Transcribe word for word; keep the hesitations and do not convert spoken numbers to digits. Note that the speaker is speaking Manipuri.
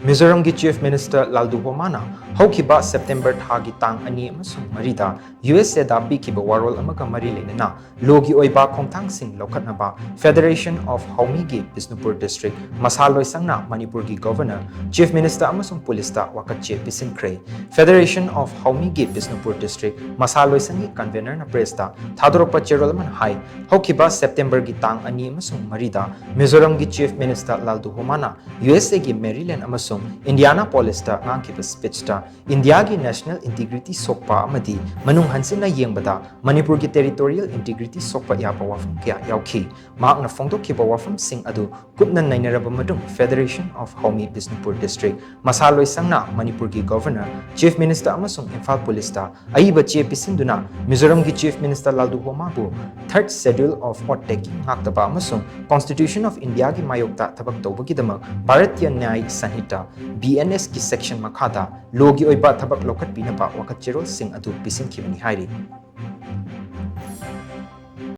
ꯃꯤꯖꯣꯔꯥꯝꯒꯤ Chief Minister ꯂꯥꯜꯗꯨꯍꯣꯃꯥꯅ ꯍꯧꯈꯤꯕ September ꯊꯥꯒꯤ ꯇꯥꯡ ꯑꯅꯤ ꯑꯃꯁꯨꯡ ꯃꯔꯤꯗ ꯌꯨ ꯑꯦꯁ ꯑꯦꯗ ꯄꯤꯈꯤꯕ ꯋꯥꯔꯣꯜ ꯑꯃꯒ ꯃꯔꯤ ꯂꯩꯅꯅ ꯂꯣꯒꯤ ꯑꯣꯏꯕ ꯈꯣꯡꯊꯥꯡꯁꯤꯡ ꯂꯧꯈꯠꯅꯕ Federation of ꯍꯥꯎꯃꯤꯒꯤ ꯕꯤꯁꯅꯨꯄꯨꯔ District ꯃꯁꯥ ꯂꯣꯏꯁꯪꯅ ꯃꯅꯤꯄꯨꯔꯒꯤ Governor, Chief Minister ꯑꯃꯁꯨꯡ ꯄꯨꯂꯤꯁꯇ ꯋꯥꯀꯠꯆꯦ ꯄꯤꯁꯤꯟꯈ꯭ꯔꯦ꯫ Federation of ꯍꯥꯎꯃꯤꯒꯤ ꯕꯤꯁꯅꯨꯄꯨꯔ District ꯃꯁꯥ ꯂꯣꯏꯁꯪꯒꯤ Convenorꯅ Pressꯇ ꯊꯥꯗꯣꯔꯛꯄ ꯆꯦꯔꯣꯜ ꯑꯃꯅ ꯍꯥꯏ, ꯍꯧꯈꯤꯕ Septemberꯒꯤ ꯇꯥꯡ ꯑꯅꯤ ꯑꯃꯁꯨꯡ ꯃꯔꯤꯗ ꯃꯤꯖꯣꯔꯥꯝꯒꯤ Chief Minister ꯂꯥꯜꯗꯨꯍꯣꯃꯥꯅ ꯌꯨ ꯑꯦꯁ ꯑꯦꯒꯤ Maryland ꯑꯃꯁꯨꯡ Indianapolisꯇ ꯉꯥꯡꯈꯤꯕ speechꯇ ꯏꯟꯗꯤꯌꯥꯒꯤ national integrity ꯁꯣꯛꯄ ꯑꯃꯗꯤ ꯃꯅꯨꯡ ꯍꯟꯖꯤꯟꯅ ꯌꯦꯡꯕꯗ ꯃꯅꯤꯄꯨꯔꯒꯤ territorial integrity ꯁꯣꯛꯄ ꯌꯥꯕ ꯋꯥꯐꯝ ꯀꯌꯥ ꯌꯥꯎꯈꯤ꯫ ꯃꯍꯥꯛꯅ ꯐꯣꯡꯗꯣꯛꯈꯤꯕ ꯋꯥꯐꯝꯁꯤꯡ ꯑꯗꯨ ꯀꯨꯞꯅ ꯅꯩꯅꯔꯕ ꯃꯇꯨꯡ Federation of ꯍꯥꯎꯃꯤ ꯕꯤꯁꯅꯨꯄꯨꯔ District ꯃꯁꯥ ꯂꯣꯏꯁꯪꯅ ꯃꯅꯤꯄꯨꯔꯒꯤ Governor, Chief Minister ꯑꯃꯁꯨꯡ ꯏꯝꯐꯥꯜ ꯄꯨꯂꯤꯁꯇ ꯑꯏꯕ ꯆꯦ ꯄꯤꯁꯤꯟꯗꯨꯅ ꯃꯤꯖꯣꯔꯥꯝꯒꯤ Chief Minister ꯂꯥꯜꯗꯨꯍꯣꯃꯥꯕꯨ Third Schedule of Oath Taking ꯉꯥꯛꯇꯕ ꯑꯃꯁꯨꯡ Constitution of Indiaꯒꯤ ꯃꯥꯌꯣꯛꯇ ꯊꯕꯛ ꯇꯧꯕꯒꯤꯗꯃꯛ ꯚꯥꯔꯇꯤꯌ ꯅ꯭ꯌꯥꯌꯤꯛ ꯁꯟꯍꯤꯇꯥ, ꯕꯤ ꯑꯦꯟ ꯑꯦꯁꯀꯤ section ꯃꯈꯥꯗ ꯂꯣꯒꯤ ꯑꯣꯏꯕ ꯊꯕꯛ ꯂꯧꯈꯠꯄꯤꯅꯕ ꯋꯥꯀꯠ ꯆꯦꯔꯣꯜꯁꯤꯡ ꯑꯗꯨ ꯄꯤꯁꯤꯟꯈꯤꯕꯅꯤ ꯍꯥꯏꯔꯤ꯫